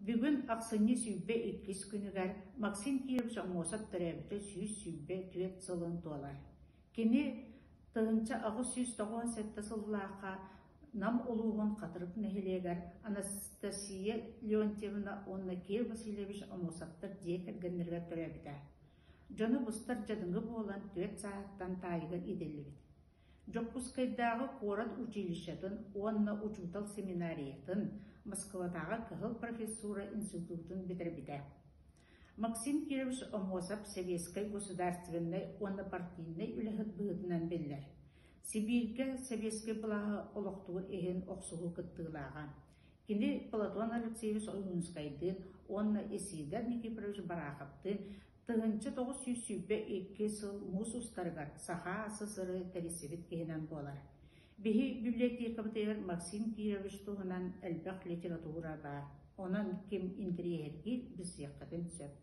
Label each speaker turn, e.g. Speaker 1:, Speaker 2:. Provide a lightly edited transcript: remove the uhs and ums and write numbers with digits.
Speaker 1: Бүгүн ахсынньы 22 күнүгэр Максим Кирович Аммосов төрөөбүтэ 124 сылын туолар. Кини 1897 сыллаахха Нам улууһун Хатырык нэһилиэгэр Анастасия Леонтьевна уонна Кир Васильевич Аммосовтар дьиэ кэргэннэригэр төрөөбүтэ. Дьоно быстар дьадаҥы буолан түөрт сааһыттан таайыгар иитиллибит. Дьокуускайдааҕы куорат училищетын уонна учуутал семинариятын, Москватааҕы Кыһыл профессура институтун бүтэрбитэ. Максим Кирович Омуосап сэбиэскэй государственнай уонна партийнай үлэһит быһыытынан биллэр. Сибииргэ сэбиэскэй былааһы олохтуур иһин охсуһуу кыттыылааҕа. Кини Платон Алексеевич Ойуунускайдыын уонна Исидор Никифорович Бараховтыын 1922 сыл муус устарыгар Саха ССР тэрийсибит киһинэн буолар. Биһи библиотекабытыгар Максим Кирович туһунан элбэх литература баар, онон ким интэриэһиргиир билсиэххитин сөп.